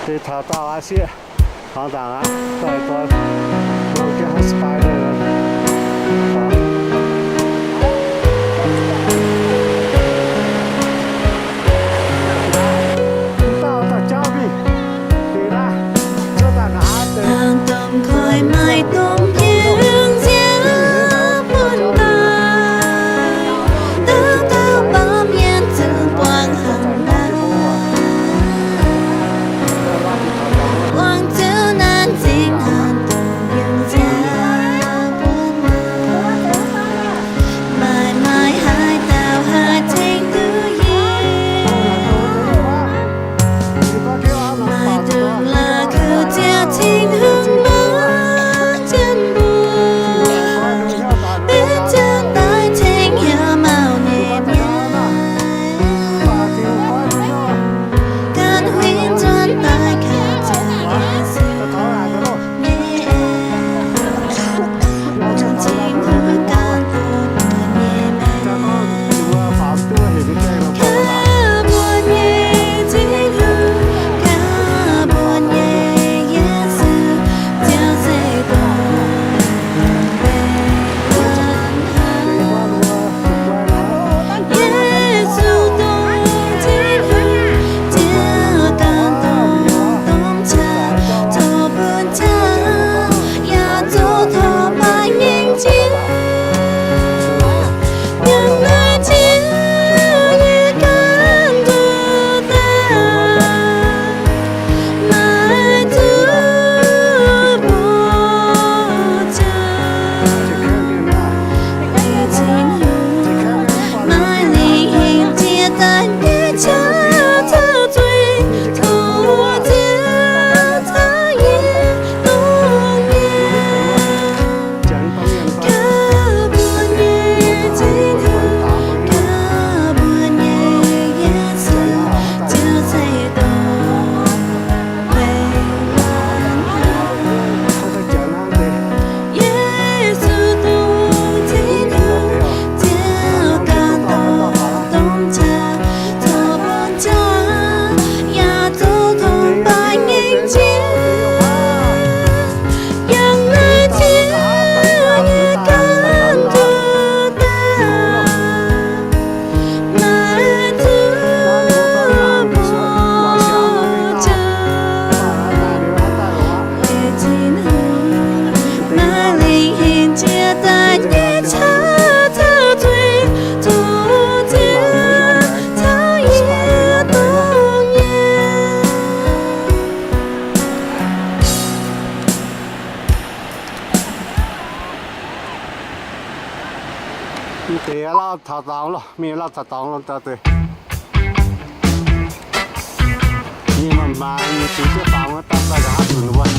Deix taux dauh aqv sieqv, taux ndaangc aqv, daaih doi, go get her spider. Mv dauh dauh jauv mingh, deix daaih, cuotv daaih nqa'haav deix. Dongh koiv maaih dongh yungz nziaauc bun daaih, dauh dauh baamh mienh zuqc buangh hnangv naaiv. Buangh zuqc naaiv zingh hanc dongh yungz nziaauc bun daaih. Maaih maaih haaix dauh haih tengx duqv yie? Maaih dongh la'kuqv ziouc Tin-Hungh mbuox jienv mbuo, benx ziangh daaih tengx yaac mauh nyei mi'aqv. Ganh huingx nzuonx daaih kaux ziangh Yesu nyei. Mv deix lauh taux dorngx loh, mingh lauh taux dorngx loh daaih deix. Ninh maaih maaz nyei ziex jienv faaux wuov dauh daaih nqa'haav nzunc wuov.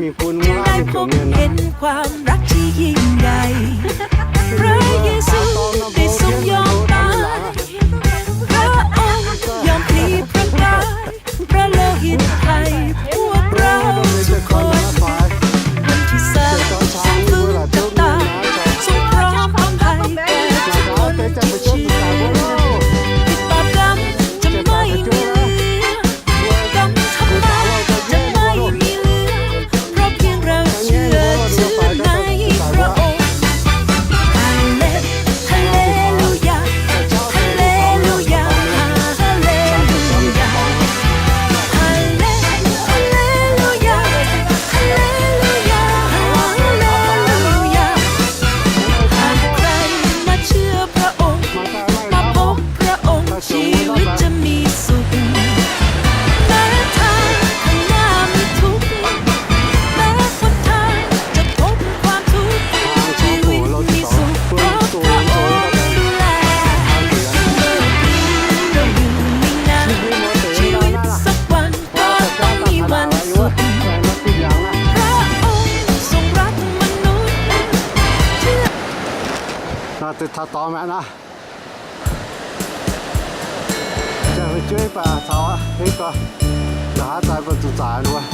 Mienh gunv mv haih mingh ziouc mienh nor. เห็นความรักที่ยิ่งใหญ่ พระเยซูได้ทรงยอมตาย พระองค์ยอมพลีพระกาย พระโลหิตไถ่พวกเราทุกคน วันที่สามทรงฟื้นจากตาย ทรงพร้อมอภัยแก่ทุกคนที่เชื่อ ผิดบาปกรรมจะไม่มีเหลือ กรรมทำบาปจะไม่มีเหลือ เพราะเพียงเราเชื่อถือในพระองค์ ฮาเล ฮาเลลูยา ฮาเลลูยา ฮาเลลูยา ฮาเล ฮาเลลูยา ฮาเลลูยา ฮาเลลูยา หากใครมาเชื่อพระองค์ มาพบพระองค์ ชีวิตจะมีสุข แม้ทางข้างหน้ามีทุกข์ แม้หนทางจะพบความทุกข์ ชีวิตมีสุข เพราะพระองค์ดูแล เมื่อเราอยู่ในงาน ชีวิตสักวันก็ต้องมีวันสุข พระองค์ทรงรักมนุษย์ Naaiv deix taux dorngx mi'aqv naaiv. Jang fu'jueiv baac taux aqv, henv gorn. Nqa'haav daaih mbuo zuqc zaaix wuov.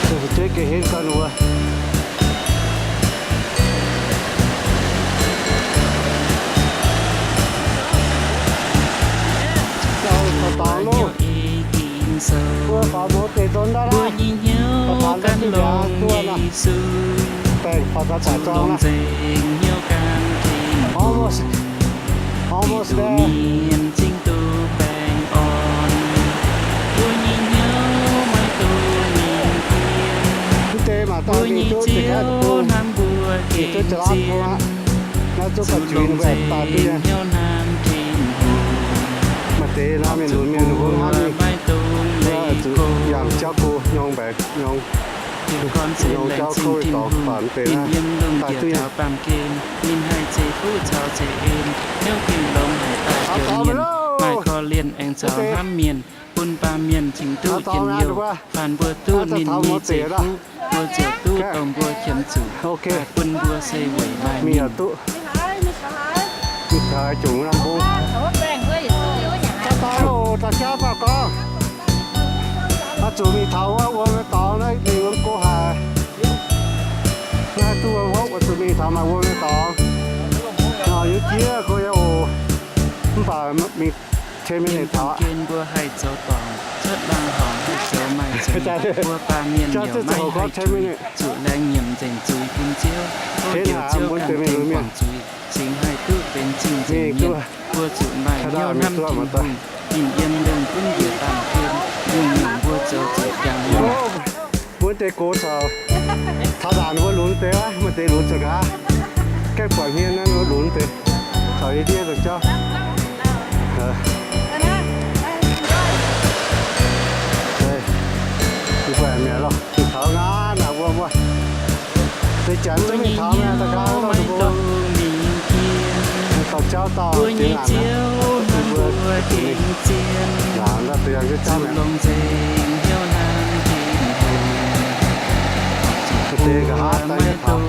Jang fu'jueiv gengh henv gorn wuov. Taux dorngx loh. Mbuo faaux mouz deix nzon daaih naaiv. Faaux taux ndau diuh ndiangx duqv nor. Baengh faaux taux daic zorngx naaiv. Almost, almost there. Mv deix mangc daaih mingh duqv ziepc kaeqv deic-bung, mingh duqv ziepc laav bung aqv. Naaiv zungv gauh zuiz, mbuo aengx daaih duqv nyei. Maaih deix naaiv mienh lunx mienh ninh mbuo hnangv mingh, mbuo zuqc yangh jauv go nyorng mbaengx nyorng, nyorng jauv kouv dorngx, baac mv deix naaiv daaih duqv nyei. Ninh haih ceix fuqv caux ceix en, hnyouv gengh longx haic daaih njoux mienh, maaih korv-lienh aengx caux hnamv mienh, bun baamh mienh cingx duqv njien-youh. Faanh mbuo duqv ninh nyei ceix fuqv, mbuo ziouc duqv dongh mbuo qiemx zuqc, bun mbuo se weic maaih mienh. Zuqc mingh taux wuov wuom nyei dorngx naaiv, mingh wuom go haic. Naaiv duqv wuom hopv, zuqc mingh taux maaih wuom nyei dorngx. Yiem jiex go yaac oc, mv baac mingh ten minutes taux aqv. Mbuo haih zoux dorngc cuotv laangz horngc, haih zoux maaih zuiz, mbuo baamh mienh yaac maiv haih zuiz, zuqc laengz nyiemc nzengc zuiz bun Ziouv. Tov Ziouv ganh tengx guangc zuiz, cingx haih duqv benx zingh nzengc mienh. Mbuo zuqc maaih hnyouv hnamv Tin-Hungh, ninh yiem lengh gunv njiec baamh gen, nyungc-nyungc mbuo zoux zuqc jangx ninh. Mbuo deix gox caux taux ndaangc mbuo lunx deix aqv, maaih deix lunx zuqc nqa'haav. Gaengh buatc hmien naaiv mbuo lunx deix caux yie ndiev dongh jauv. Mbuo aengx mi'aqv loh, mingh taux nqa'haav naaic wuom wuov. Deix janx zungv mingh taux mi'aqv, daux gaux dauh duqv mbuo. Dauh jauv dauh jiex ngaanc aqv. Mbuo zuqc mingh ngaanc daaih deix yangh jienv jauv mi'aqv. Deix nqa'haav daaih nyei taux.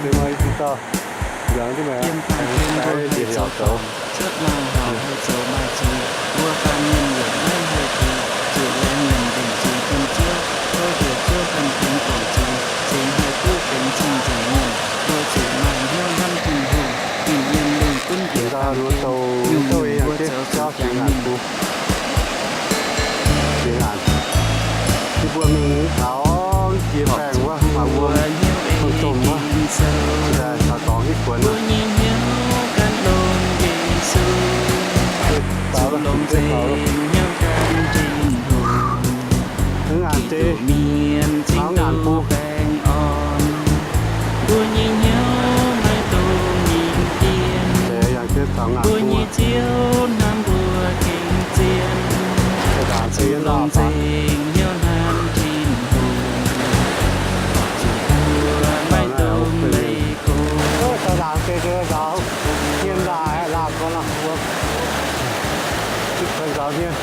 Deix maaih i dauh. Yangh jienv mi'aqv. Yiem baamh gen mbuo haih zoux dorngc, cuotv laangz horngc haih zoux maaih zuiz, mbuo baamh mienh yaac maiv haih zuiz, zuqc laengz nyiemc nzengc zuiz bun Ziouv. Tov Ziouv ganh tengx guangc zuiz, cingx haih duqv benx zingh nzengc mienh. Mbuo zuqc maaih hnyouv hnamv Tin-Hungh, ninh yiem lengh gunv njiec baamh gen, nyungc-nyungc mbuo zoux zuqc jangx ninh. Jiex ngaanc. Yie mbuo mingh taux jiex baengh wuov, maaih wuom, wuom domh wuov. Daaih taux dorngx hitv buonc aqv. Mv ngaanc deix, taux ngaanc bung. Deix yangh jienv taux ngaanc bung. Daaih ndaangc se yiem lauh faaux. Daaih ndaangc se nzaaux hmien laaih, laanh gorngv la'kuov. Nzaaux hmien.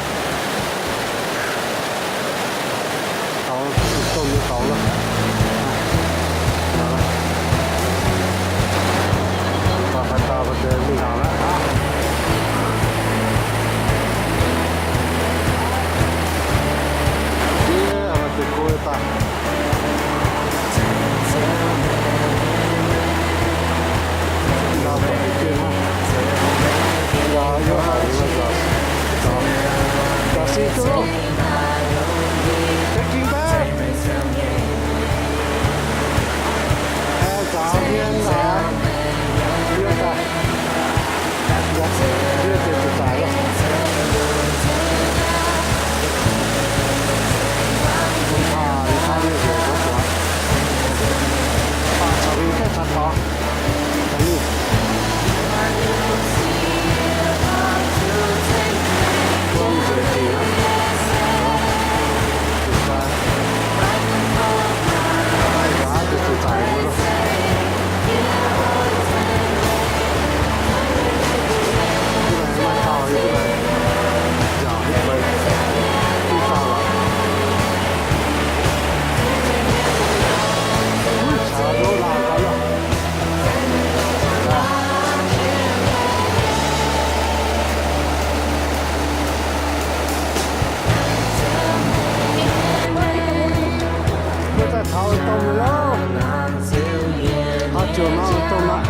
Domh aqv.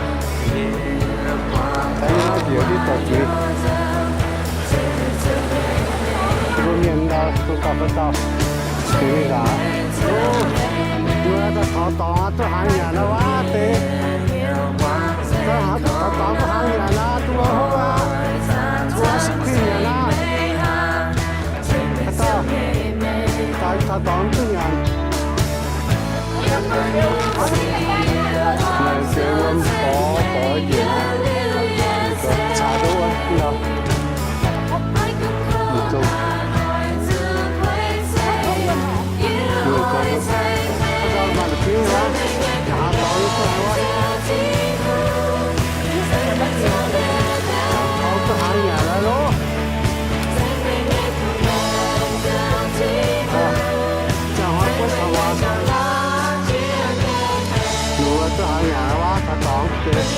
Aengx njiec diqv doic zuiz. Mbuo mienh ndau dongh gauh fai dauh deix mingh nzangc. Mbuo daaih taux dorngx duqv hnaangx nyanc aqv, wuov deix. Daaih taux dorngx duqv hnaangx nyanc aqv, duqv wuov hopv aqv. Duqv ice cream nyanc aqv. Haaix dauh, haaix dauh dorngx duqv nyanc? Naaiv se wuom borx borx njiec aqv. Caux duqv wuov nor. Mv zungh. Mienh gorngv, haaix dauh maaih la'kuqv aqv, haaix dauh yie duqv haaix wuov. Taux duqv hnaangx nyanc aqv loh. Ziangh hoc buonv taux muangx. Ninh mbuo duqv hnaangx nyanc wuov, taux dorngx deix.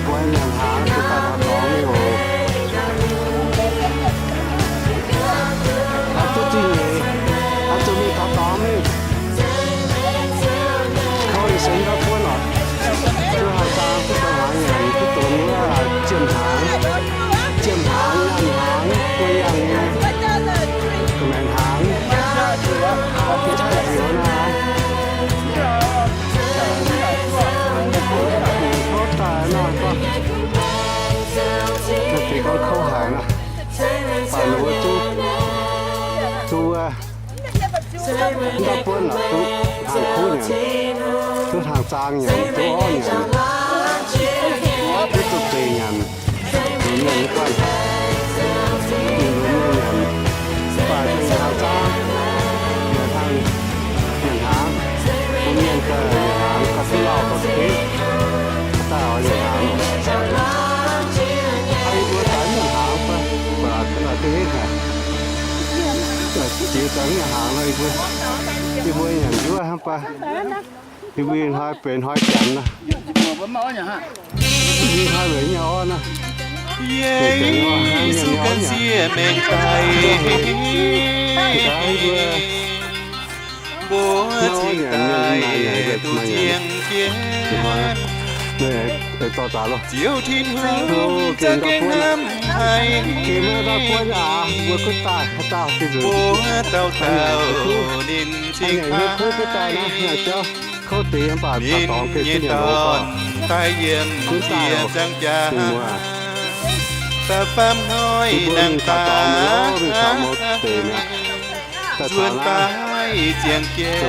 Mbuo nyanc hnaangx duqv daaih taux dorngx nyei oc. Haaix duqv zingh nyeic, haaix zuqc mingh taux dorngx mingh. Kouv ih sengx gauh buonv oc. Duqv haaix zaang duqv hnaangx nyanc, duqv dongh wuov jiem hnaangx, jiem hnaangx, nyaanh hnaangx, guei yangh nyei, ga'maengx hnaangx, haaix diuh jaaix diuh naaiv. Kouv daaih nor, gorngv, naaiv deix gorngv kouv haic nor, baac ninh mbuo duqv, duqv wuov, mv dauh buonv lorqc, duqv hnaangx kuv nyanc, duqv hnaangx zaang nyanc, duqv orv nyanc, duqv duqv deix nyanc. Mbuo mienh mv guanh, mbuo mienh nyanc, mv baac dongh hnaangx zaang, nyanc hnaangx, nyanc hnaangx, mbuo mienh daaih nyanc hnaangx, gauh duqv lauh gauh duqv henv, daaih oix nyanc hnaangx oc. Mbuo daaih nyanc hnaangx fai, mv baac ga'naaiv duqv henv haic. Jiex daaih nyanc hnaangx nor, yie mbuo, yie mbuo nyanc njuov hnangv baac. Yie mbuo ih hnoi benx hnoi janx nor. Yie hnoi weic nyei orv nor. Yesu ganh sieqv mengh daaih. Mbuo zingh daaih duqv ziangh jienv. Ziouv Tin-Hungh za'gengh hnamv haic. Mbuo dauh dauh ninh cingx baac mienh nyei dorn daaih yiem jiex ziangh jaax. Da'faam hnoi nangh daaih nzuonx daaih ziangh jiex.